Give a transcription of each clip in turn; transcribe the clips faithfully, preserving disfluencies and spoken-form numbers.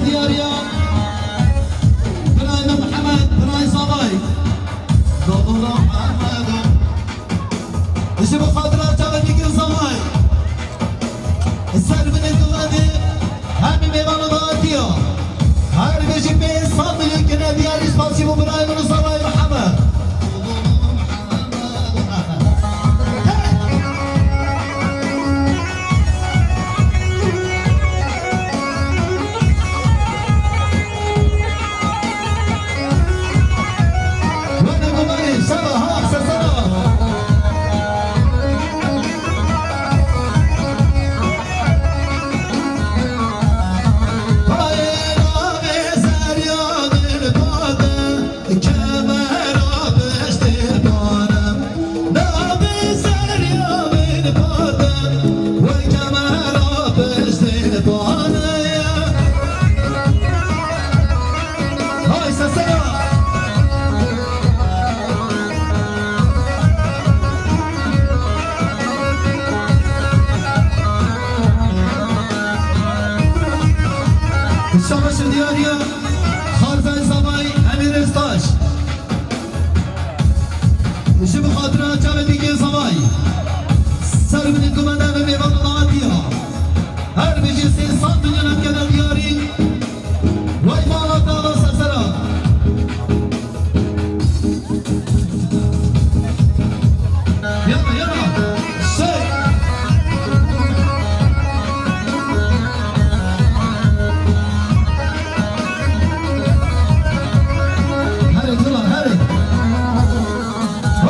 Diyariya. Birayê me Mihemed, birayê Zavay. Dodola Mihemed. Ji bo xatira çavê dîkir Zavay. Ser binê dûvendê hemî mêvana daxetiya. Her bijî pê sed milyon kine diyarî spasî bo birayê min û Zavay Mihemed. Kemera piştê bane, navê serya min bate, we kemera piştê bane. Hay sesera! Şabaş diyariya, Xarzay Zavay, Emîr Estaş. Ji bi xatira çavê dîkê Zavay. Ser binê kumanda ve mêvan daxetiya. Her bijî sê sed milyon em kene diyarî. Way mala tava sesera. Yana, yana. Şey. Herê, Zula, herê.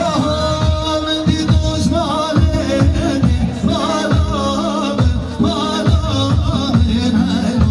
Aha, min dî dojmanê, mala min, mala min, hey.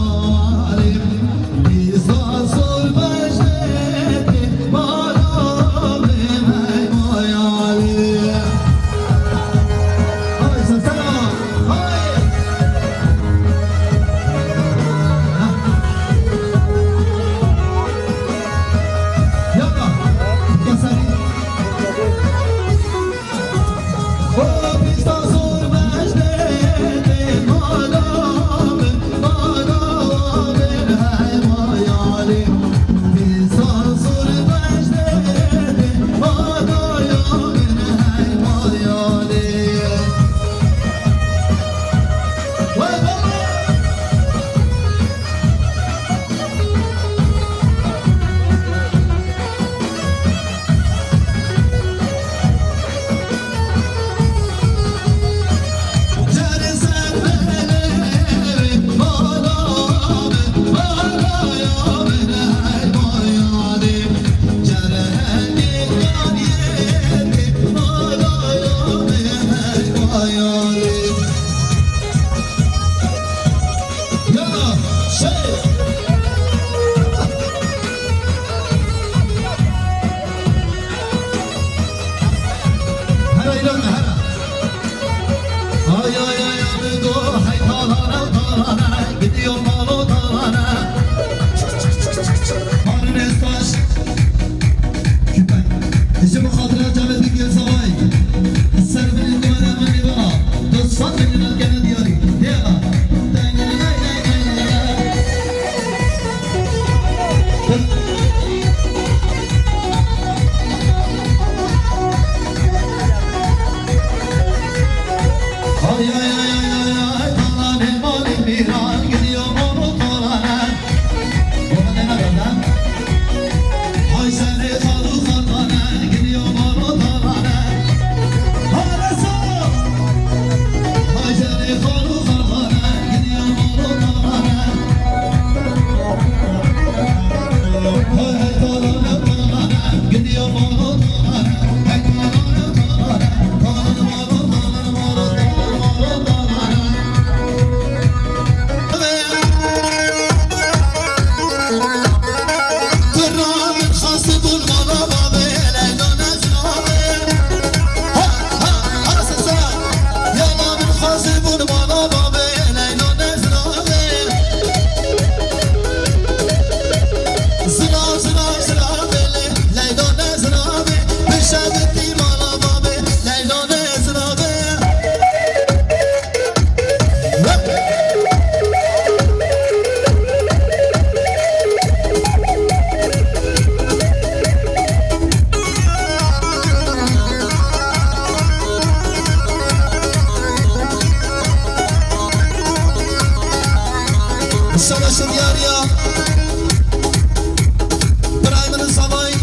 Birayê min Zavayî,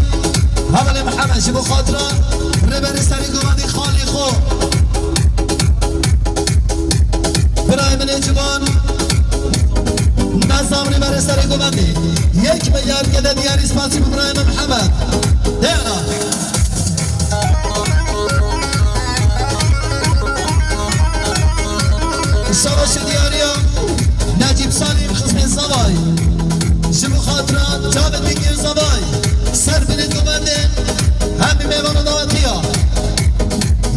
Hevalê Mihemed ji bo xatira Rêberê Serê Govendê xalê xwe. Birayê min ê ciwan, Nezam Rêberê Serê Govendê. Yek milyar gede diyarî spasî bi birayê min Mihemed. Dera. Şabaşê diyariya Necîb Salîm xizmê Zavayî. Ji bo xatira çavê dîkê Zavayî. Ser binê govendê hemî mêvan û dawetiya.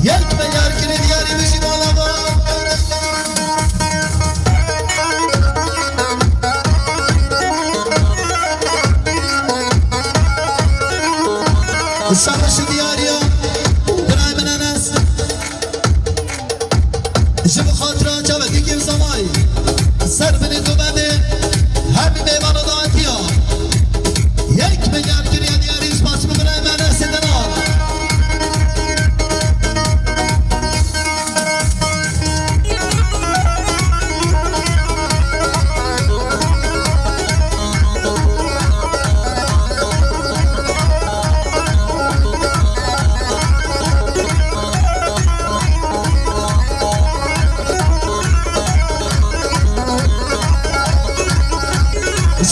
Yek milyar kirê diyarî bijî bala me. Şabaşê diyariya birayê min Enes. Ji bo xatira çavê dîkê Zavayî. Ser binê govendê hemî mêvan û dawetiya. Yek milyar kiriye diyarî spasî bi birayê min Enesê Delal.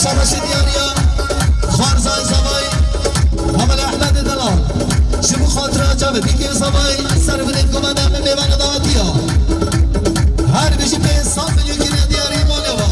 Şabaşê diyariya Xwarzayê Zavayî, Hevalê Ehmedê Delal. Ji bo xatira çavê dîkê Zavayî, ser binê govendê hemî mêvan û dawetiya. Her bijî pênc sed milyon kiriye diyarî malê we.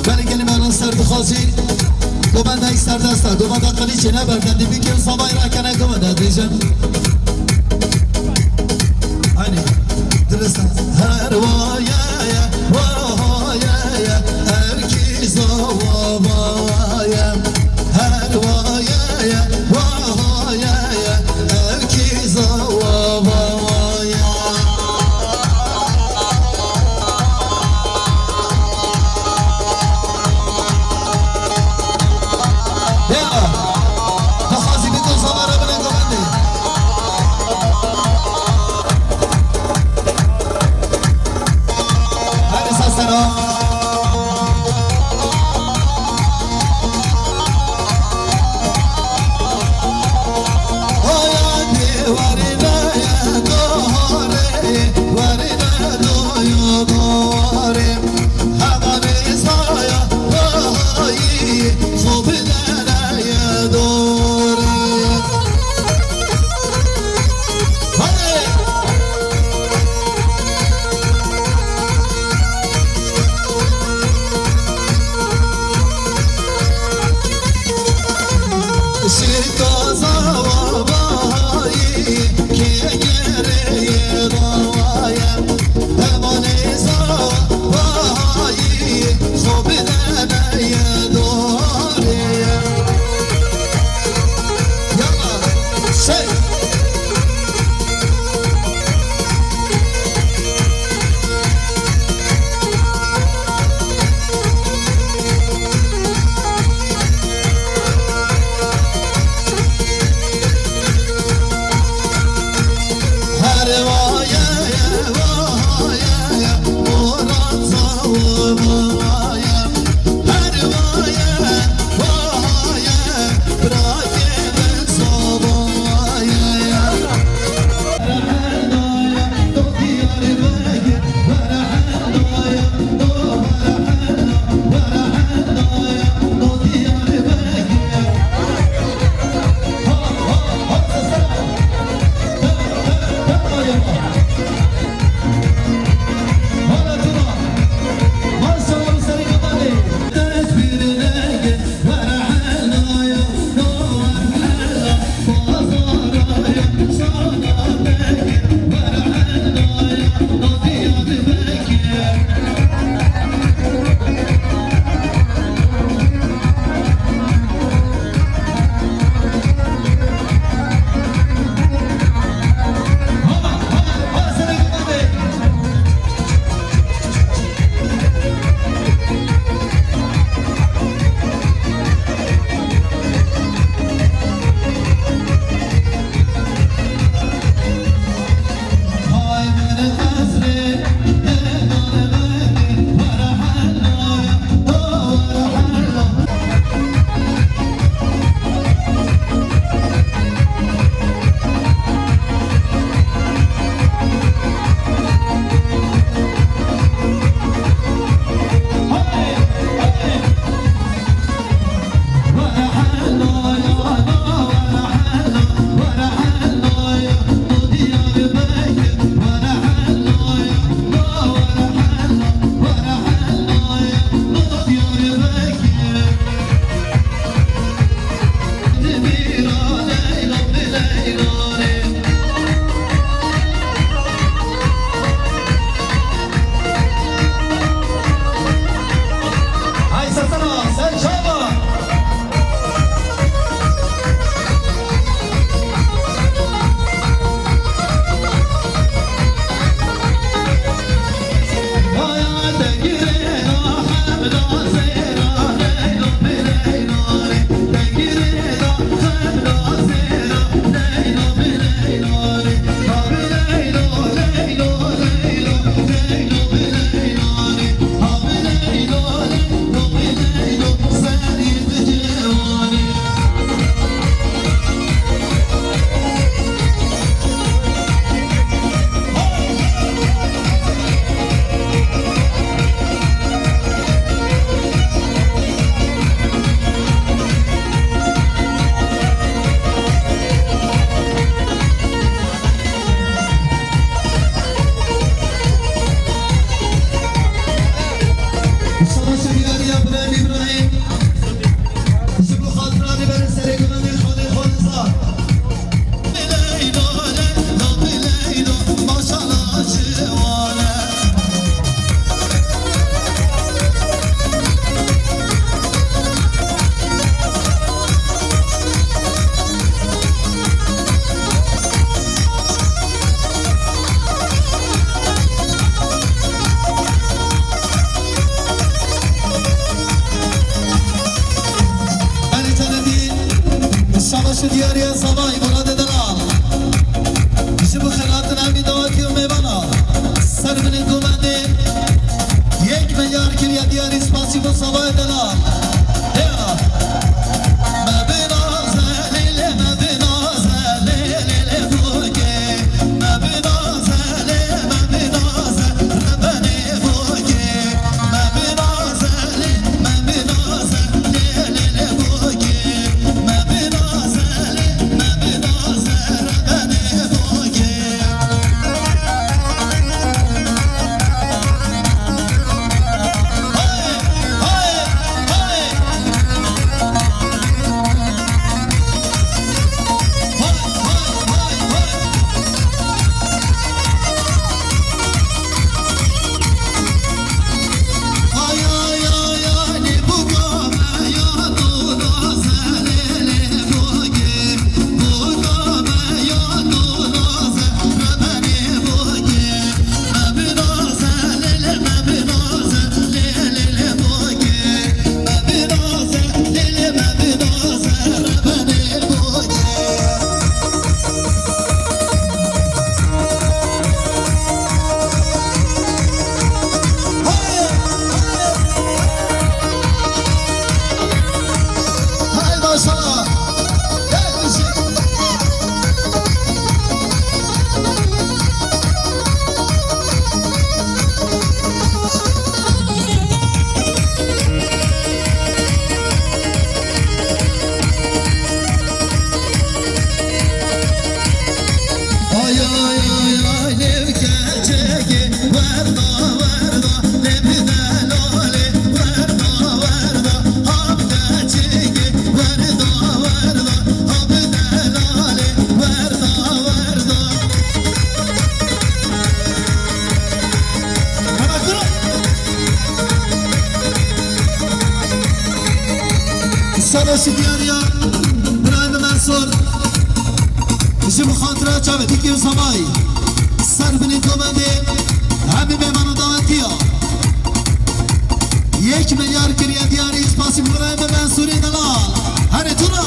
Belê gelî me ser dixwazî. Govenda serdest e, govenda qilîçê ne berdendî bikir, Zavayî rakene govenda dêjin. Aynî. Dirist e. Her waye ye, waye ye, erkî Zava ye. Her waye ye, waye ye, erkî Zava ye. Ya, dixwazî biko Zava re bine govendê. Diyariya Zavayî Muradê Delal. Ji bo xelatina vî dawetî û mêvana ser binê komendê yek milyar kiriye diyarî spasî bo Zavayê Delal. Ya. Me binaze lê lê, me binaze lê lê lê bokê. Me binaze lê, me binaze rebenê bokê. Salo Şidiyariya, birayê min Mensur, ji bi xatira çavê Dîkê û Zavayî, ser binê komendê, hemî mêvana dawetiya. Yek milyar kiriye diyarî, spasî birayê min Mensûrê Delal. Herê tuna.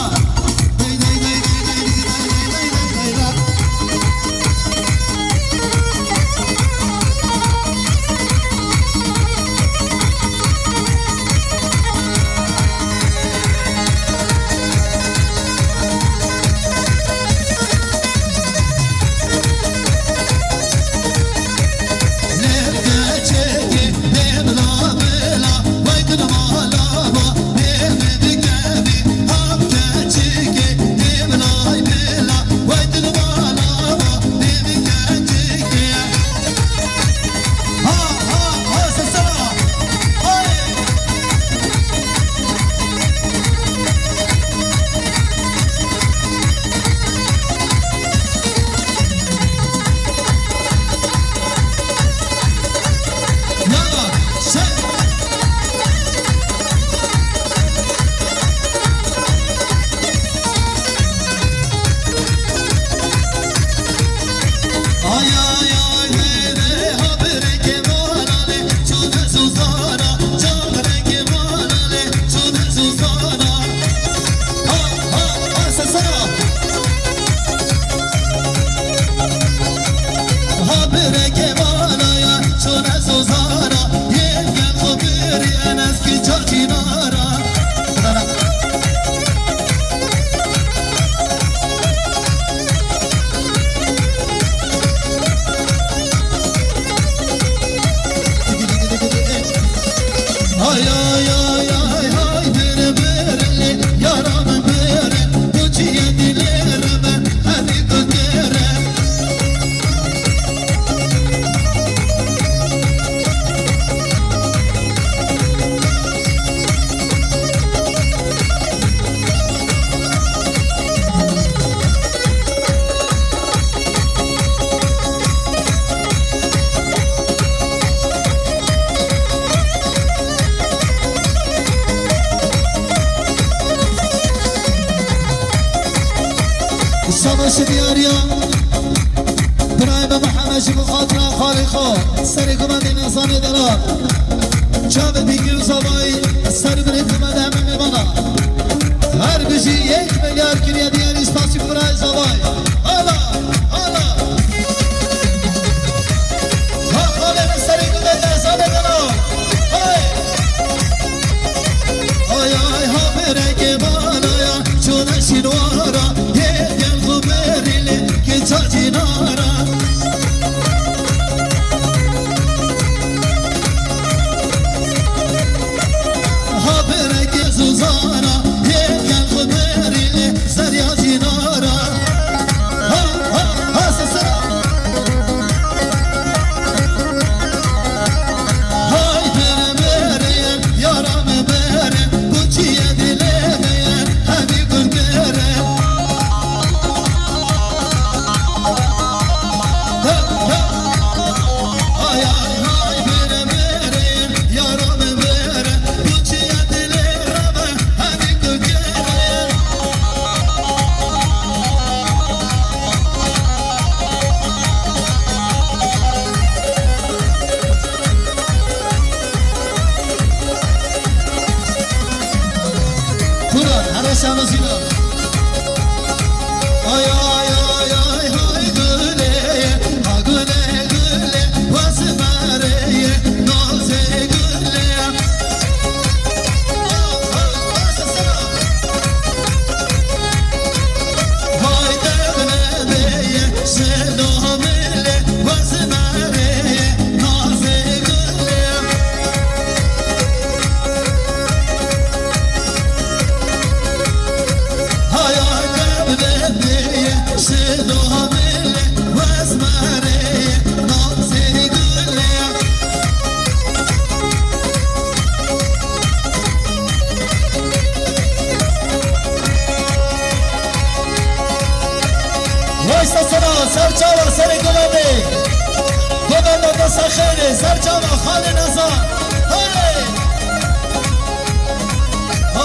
Savaşê diyariya birayê me Mihemed ji bo xatira xalê xwe serê gumendê nezanê Delal. Çavê Dîkê û Zavayî ser binê gumendê hemî mêvana. Her bijî yek milyar kiriye diyarî. Birayê zavayê. Hala, hala. Ha, xalê min serê gulê te, zanê dina. Hey! Ay, ay, ha, bireke balaya, çûne şînwara, yê gel xwe berî lê, kiça cînara. Ha, bireke zûzana, yê gel xwe berî lê, zerya cînara. Ha, ha, ha, sesera. Hay bere bere, yara me bere, bu çiye dilê me ye, hemî gul bere. Ha, ha. Ay, ay, hay bere bere, yara me bere, bu çiye dilê me ye, hemî gul bere. Kuran, hele şanozîna. Ay, ay, ay, ay, hay gulê, ha gulê, gulê, wez merê, nazê gulê. Vay sesena, ser çava, serê govendê. Govenda desa xeyrê, ser çava, xalê Nezan. Hey!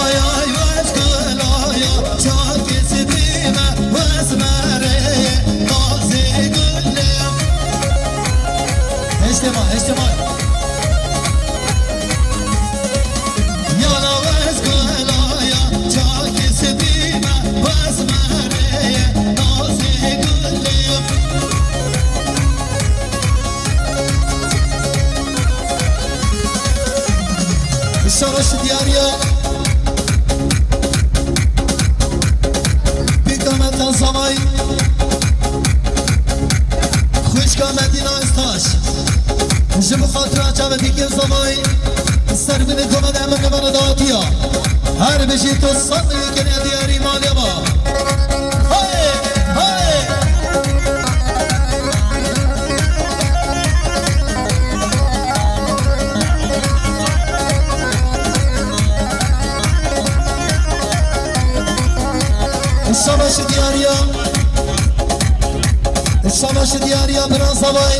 Ay, ay, wez gulaya, çakê sibî me, wez merê, nazê gulê. Heştê ma, heştê ma. Yana wez gulaya, çakê sibî me, wez merê, nazê gulê. Şabaş diyariya. Pîka me Tazavay. Xwişka Medîna Estaş. Ji bo xatira çavê Bîkê Zavay. Ser binê dome de min nivana datiya. Her bijî tu sed milî kenê diyarî malê ma. Hey! Hey! Şabaş diyariya. Şabaş diyariya bira Zavay.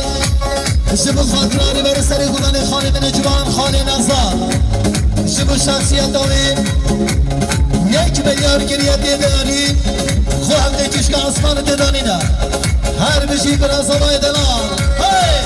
Ji bo xatira rêberê serê gumanê xalê min ê ciwan xalê Nezan. Ji bo şexsiyeta wê yek milyar giriye tê diyarî. Xwe hevdê çişka asmanê tê danîne. Her bijî bira Zavayê delal. Hey!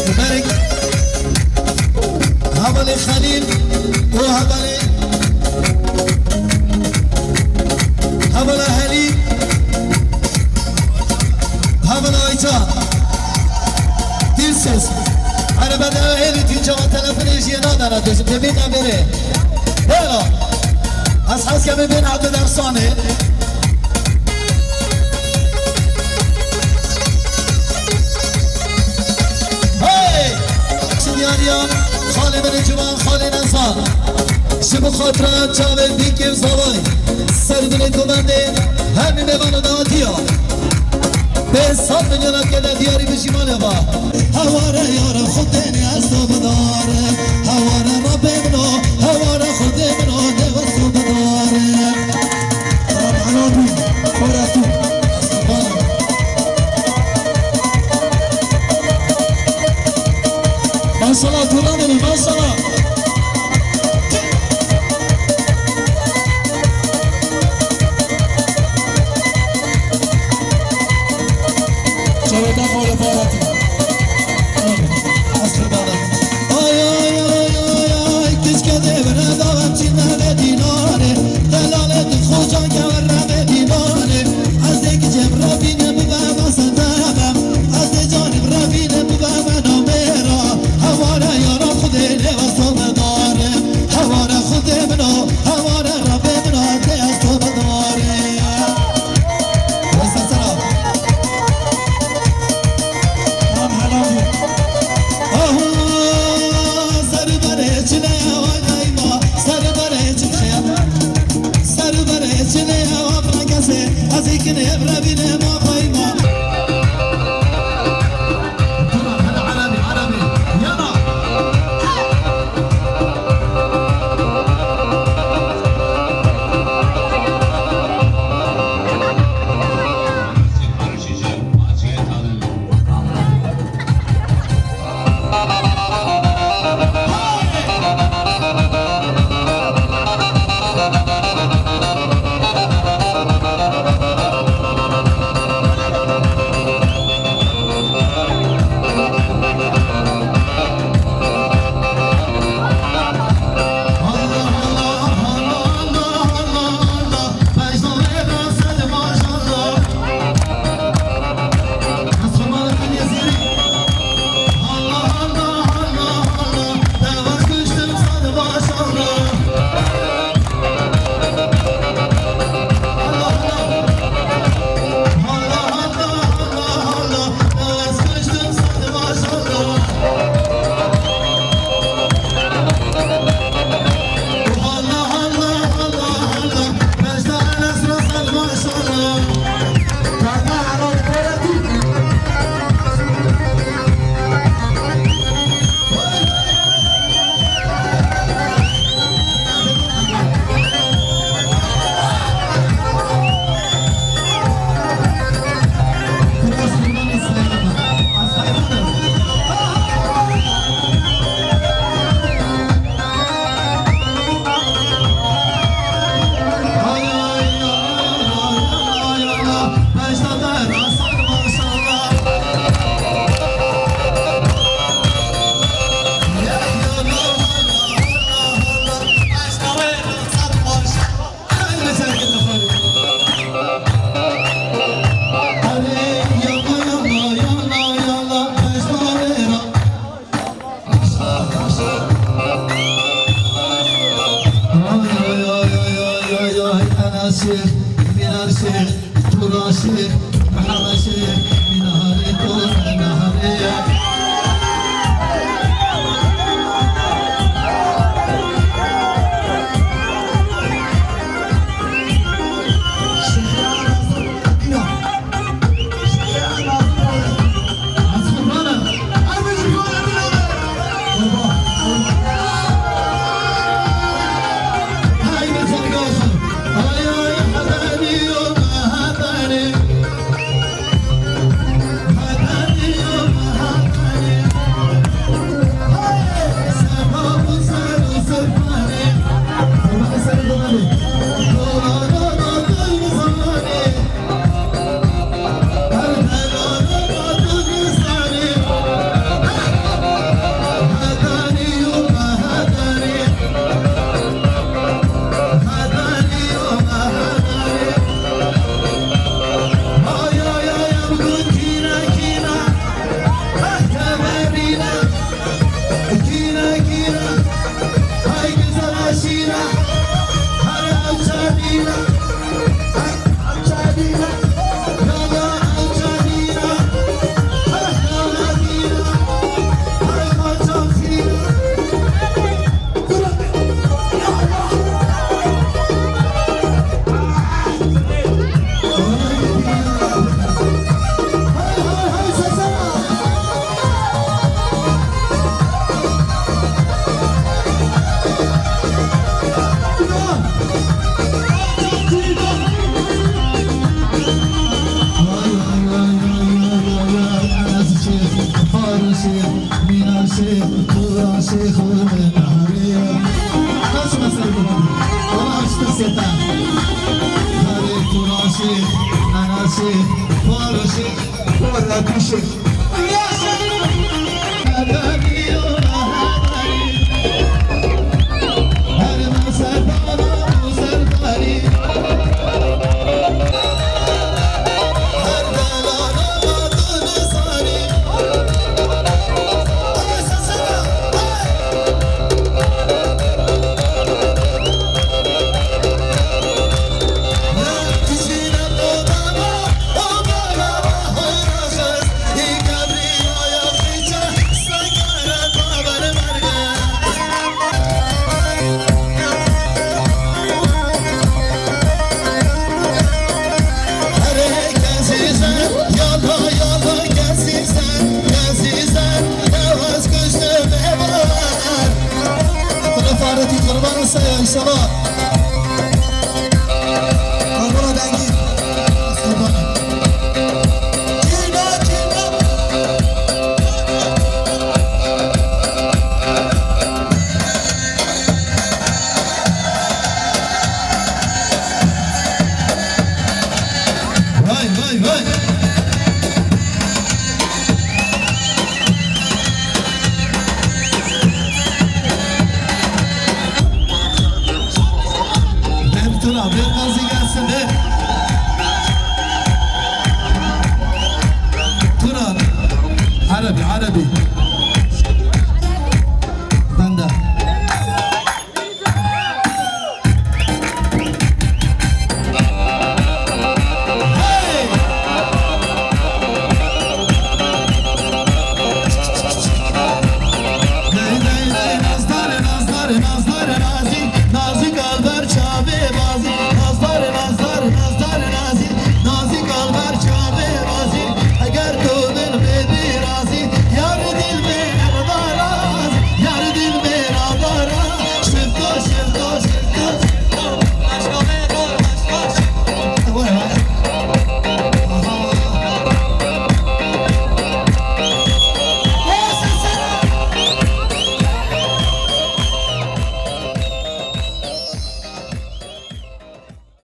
Mubarek. Hevalê Xelîl û hevalê, hevala Helî, hevala Ayça. Dilsiz. Erebe de hêlî tî ceva telefonê jî nadana dojim, debî nebêrê. Bela. Ez hez kemê bên hate dersanê. Hey! Ji diyariya xalê min ê ciwan, xalê Nezan. Ji bo xatira çavê Bîkê Zavay. Ser binê govendê hemî mêvan û datiya. Pênc sed milyona kede diyarî bijî malê va. Heware yara xwe tenê ez to bidare. Heware Rabbê min o, heware Xwedê min o, nêwes to bidare. Rab helal bî, xora tu. Bana.